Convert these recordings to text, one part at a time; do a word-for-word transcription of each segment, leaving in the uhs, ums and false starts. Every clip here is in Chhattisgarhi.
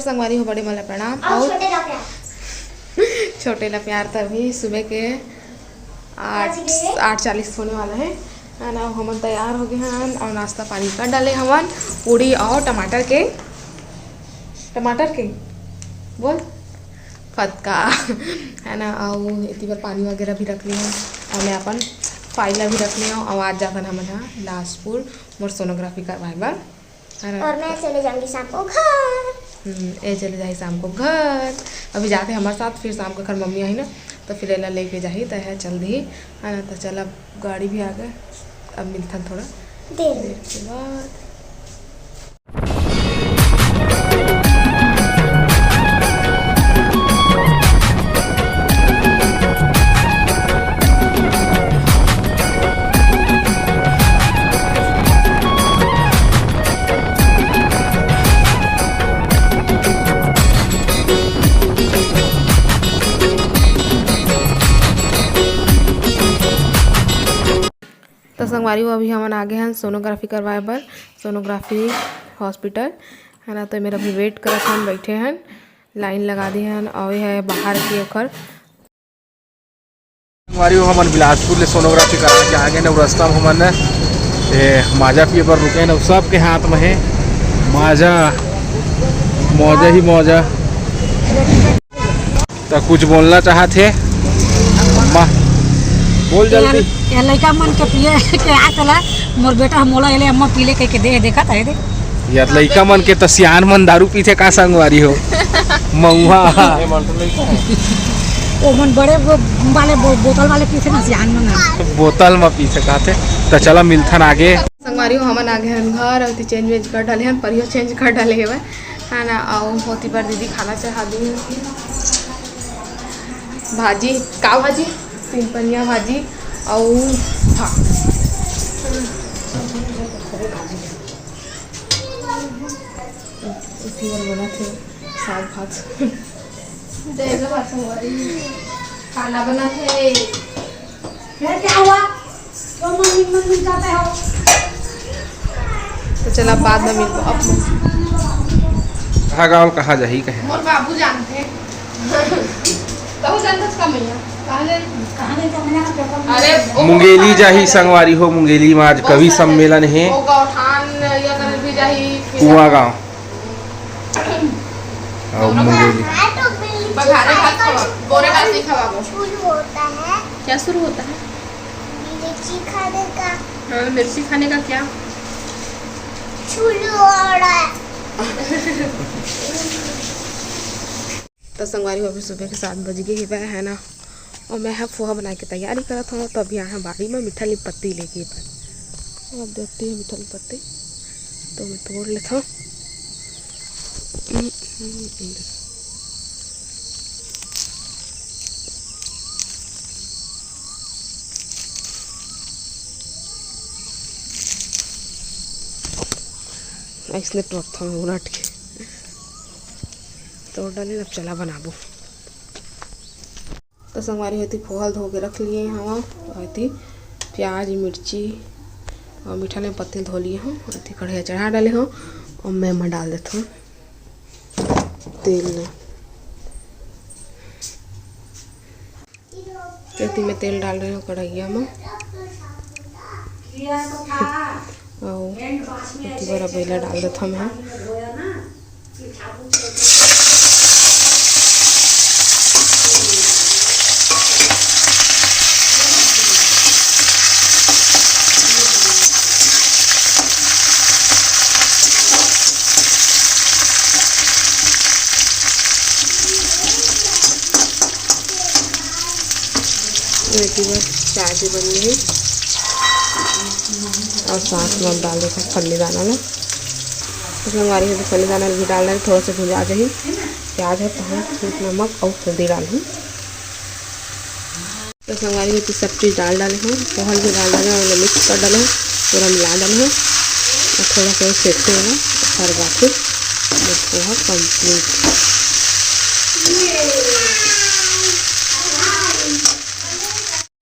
संगवारी हो, बड़े मन ला प्रणाम। अउ अउ छोटे ला प्यार। छोटे ला प्यार। तभी सुबह के आठ, बज गए। आठ चालीस होने वाला है, है ना? हमन तैयार हो गए हन अउ नाश्ता पानी कर डाले हमन, पूड़ी अउ टमाटर के, टमाटर के बोल फतका, है ना? अउ एती बर पानी वगैरह भी रख लिए हन अउ मैं अपन फाइल ला भी रख लिए हूँ। अउ आज जाथन हमन ह बिलासपुर मोर सोनोग्राफी करवाए बर। अरे। और मैं चले जाऊंगी शाम को घर। हम्म, ए चले जाही शाम को घर। अभी जाथे हमारे साथ, फिर शाम को घर मम्मी आही ना, तो फिर एला लेके जाही, तो है चल दी, है ना? तो चल, अब गाड़ी भी आ गए, अब मिलथन थोड़ा देर में। देर के बाद। तो संगवारी हो, अभी हमन आगे हन सोनोग्राफी करवाए बर, सोनोग्राफी हॉस्पिटल, है ना? तो मेरा अभी वेट करत हन, बैठे हन, लाइन लगा दे हन, अउ ये है बाहर के ओखर। संगवारी हो, हमन बिलासपुर ले सोनोग्राफी करा के आगे न, रस्ता में हमन ए माजा पिए बर रुके न, सबके हाथ में है माजा, मौजा ही मौजा। त कुछ बोलना चाहत हे माँ, बोल यार, जल्दी। यार लइका मन के पिए के आ चला, मोर बेटा मोला एले अम्मा पीले कह के दे, देखत है दे। यार लइका मन के तो सियान मन दारू पीथे का संगवारी हो? मऊहा। ओ मन बड़े वो वाले बो-, बोतल वाले पीथे ना सियान मन। बोतल में पीथे कहते। तो चला मिलथन आगे। संगवारी हो, हमन आगे हन घर, अउ चेंज वेंज कर डाले हन, परियो चेंज कर डाले हेवय, है ना? अउ होती बर दीदी खाना चढ़ा दी भाजी, का भाजी? तीन पनिया भाजी अउ भात। इसी बर बनत हे साग भात। देख लो भात संगवारी, खाना बनत हे। फिर क्या हुआ? तो मम्मी, मम्मी जाते हो? तो चला, बाद में मिलबो अब। कहाँ गाँव कहाँ जाही कहे? मोर बाबू जानते। कहूँ जानत का मैया? कहाँ जाही? कहाँ नहीं तो मैया का पेपर में अरे, ओ मुंगेली बहुत जाही सारा संगवारी हो, मुंगेली में आज बहुत कवि सारा सम्मेलन हे। वो गौठान या कर भी जाही, फिर कुआं गाँव। अउ दोनों मुंगेली। बघारे भात खवा, बोरे भात नहीं खवाबो। छुलू होता है। क्या शुरू होता है? मिर्ची खाने का। हाँ, मिर्ची खाने का क्या? छुलू हो रहा है। तो संगवारी हो, अभी सुबह के सात बज गए हे, है ना? अउ मैं ह पोहा बनाए के तैयारी करत हव, तो अभी आए हन बाड़ी में मीठा नीम पत्ती लेके बर। अब देखते हैं मीठा नीम पत्ती, तो मैं तोड़ लेत हव। अइसने टोरत हव उलट के, तोड़ डाले, अब चला बनाबो। तो संगवारी हो, एती पोहा ल धो के रख लिए हवा, अउ एती प्याज, मिर्ची अउ मीठा नीम पत्ती ल धो लिए हव, एती कढ़ाई चढ़ा डाले हव अउ मैं एमा डाल देत हव तेल ल। एती मैं तेल डाल रहे हव कढ़ैया म। अउ एती बर अब एला डाल देथव मैं। एती बस चाय भी बन गई। अउ साथ में डाल देथव फल्ली दाना ला। तो संगवारी हो, तो फल्ली दाना भी डाल डाले, थोड़ा सा भुंजा जाही। प्याज हे, तहाँ नमक अउ हल्दी डालहूँ। तो संगवारी हो, तो सब चीज़ डाल डाले हव, पोहा ल भी डाल डाले हव, ओला मिक्स कर डाले हव, पूरा मिला डाले हव। अउ थोड़ा सा सेकते हव, ओकर बाद फिर पोहा complete।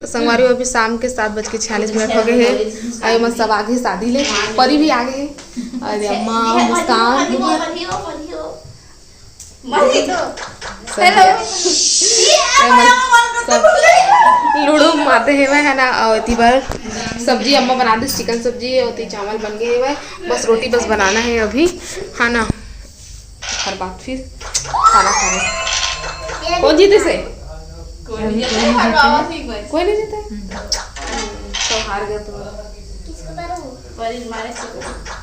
तो संगवारी हो, अभी शाम के सात बज के छियालीस मिनट हो गए हे। अउ एमन सब आगे शादी ले, परी भी आगे हे। अरे अम्मा, मुस्कान। हेलो। सब लूडो मारते हेवय, है ना। अउ एती बर सब्जी अम्मा बना दिस, चिकन सब्जी, अउ एती चावल बन गे हेवय, बस रोटी बस बनाना है अभी, है ना। हर बात फिर खाना खाना। कौन जीते से? कोई नहीं जीते। कोई नहीं जीते। तो हार गया तो।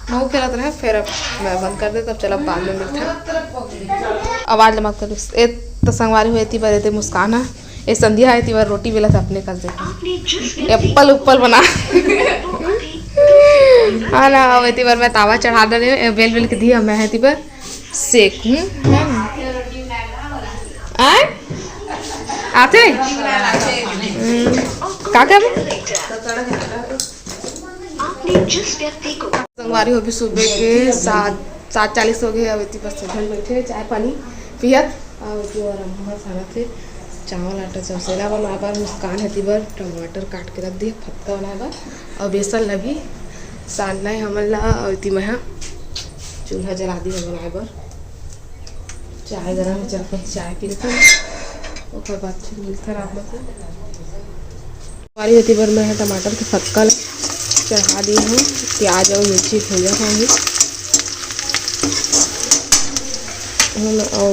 महू खेलत रहे, फिर अब मैं बंद कर दे, तब चला बाद में मिलथे। आवाज ल मत कर। ए तो संगवारी हो, एती बर एदे मुस्कान ह, ए संध्या ह, एती बर रोटी बेलत अपने कर दे। एप्पल उप्पल बना। हाँ ना, अब एती बर मैं तावा चढ़ा दे, ए, बेल बेल के दिया मैं एती बर सेक हूँ। आय? आथे? हम्म, का करबे? संगवारी हो, अभी सुबह के सात, सात चालीस हो गए। अब एती बस सब झन बैठे, चाय पानी पियत। अउ जो अम्मा सानत हे, चावल आटा चौसेला बनाए बर, मुस्कान हे एती बर टमाटर काट के रख दिए फतका बनाए बर, अउ बेसन ल भी सानना हे हमन ला। अउ एती मैं हा चूल्हा जला दिए बनाए बर। चाय गरम हे, चल के चाय पी लेथन, ओकर बाद फिर मिलथन आप लोग से। संगवारी हो, एती बर मैं ह टमाटर के फतका ल चढ़ा दी हूँ, प्याज अउ मिर्ची भूंजा हूँ अभी। हम अउ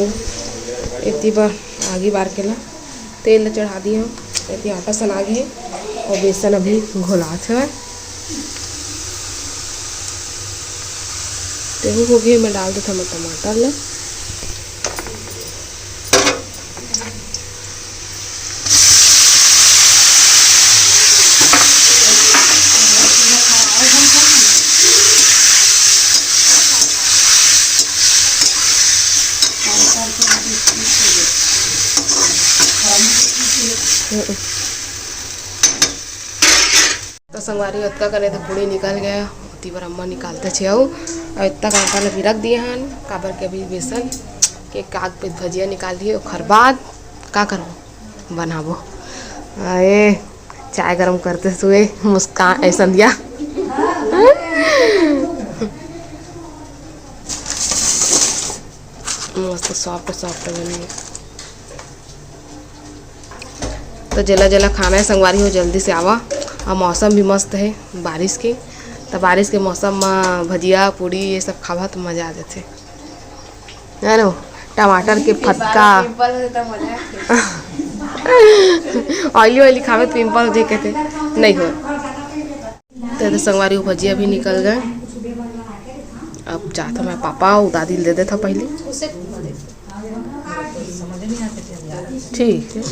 एती बर आगी बार के ला तेल ल चढ़ा दी हूँ। एती आटा सना गे हे अउ बेसन अभी घोलात हवय। तेहू हो गे, मैं डाल देथव मैं टमाटर ल। तो संगवारी, अतका कने तो पूड़ी निकल गया, ओती बर अम्मा निकालते छे अउ, अउ इतना आटा ल भी रख दिए हन, काबर के अभी बेसन के काग पे भजिया निकाल दिए, ओखर बाद का करबो, बनाबो। अरे, चाय गरम करते सुए मुस्कान, ए, संध्या। मस्त soft soft बनी। तो जेला जेला खाना हे संगवारी हो, जल्दी से आवा। अउ मौसम भी मस्त हे बारिश के, तो बारिश के मौसम में भजिया पूड़ी ये सब खावा तो मजा आ जाथे, है ना। टमाटर के फतका। Pimple हो जाता, मजा आथे। Oily oily खावे तो pimple हो जाए कहते, नहीं हो। तो एदे संगवारी हो, भजिया भी निकल गए। अब जात हूँ मैं पापा अउ दादी ल दे देथव पहली। ठीक है।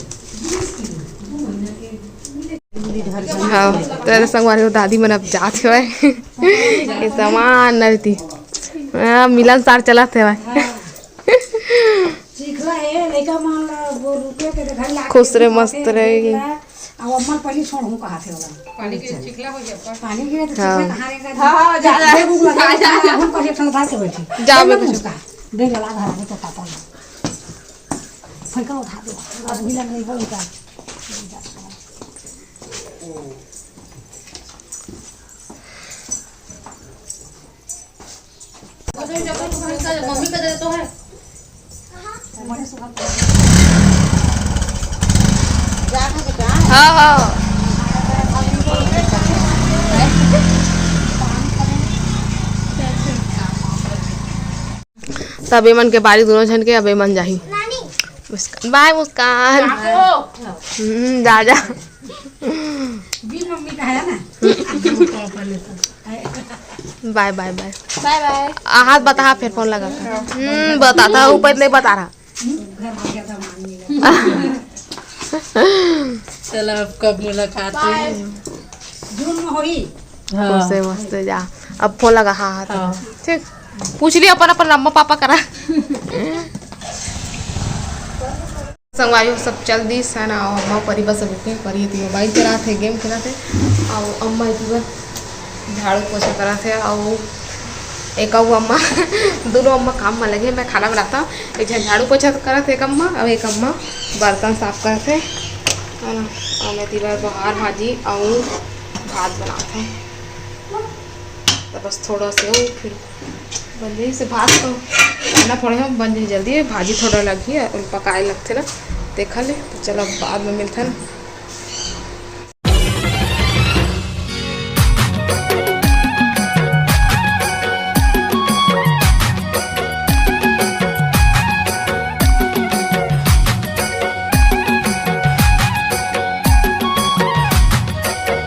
हाँ, तो एदे संगवारी हो, दादी मन अब जात हवय। ये सामान न रहती। हाँ, मिलनसार चलत हवय। खुश रहे, मस्त रहे। अब अम्मा ल पहिली छोड़हूँ कहाथे ओला। पानी गिरे त चिखला हो जाए। पानी गिरे त हाँ। चिखला कहाँ रहेगा? हाँ, हाँ, जा, जा। बेग उग लगा, जा, जा, जा। हम कहे ठंड भाग के बैठी। जा, बेग बेग। उसका। बेग लगा घर में तो पापा ने। फैका उठा दो। अब हिला नहीं बोलता। मम्मी का दे तो है। हाँ, हाँ। तब एमन के बारी दोनों झन के, अब एमन जाही। मुस्कान, बाय मुस्कान। हम्म, जा, जा। भी मम्मी का है ना। बाय, बाय, बाय। बाय, बाय। आ, हाथ बता, फिर फोन लगा। हम्म, बताता, ऊपर नहीं बता रहा। चला, अब कब मुलाकात होही? जून में होही। हाँ। मस्त, मस्त जा। अब फोन लगा, हाँ, हाँ, तो हाँ। ठीक। पूछ लिया अपन, अपन अम्मा पापा करा। संगवारी हो, सब चल दिस है ना, अउ अम्मा परी बस अभी उठे, परी एती मोबाइल चलात हे, गेम खेलत हे, अउ अम्मा एती बर झाड़ू पोछा करत हे, अउ एक अउ अम्मा, दोनों अम्मा काम में लगे, मैं खाना बनाता हूँ, एक झन झाड़ू पोछा करत हे, एक अम्मा, अउ एक अम्मा बर्तन साफ करत हे, है ना, अउ मैं एती बर बहार भाजी अउ भात बनात हे, तो बस थोड़ा से हो, फिर बन जाही से भात तो। ना फोड़े हम, बन जाही जल्दी, भाजी थोड़ा लगही, अउ पकाए लगथे ना, देखा ले। तो चलो, बाद में मिलथन।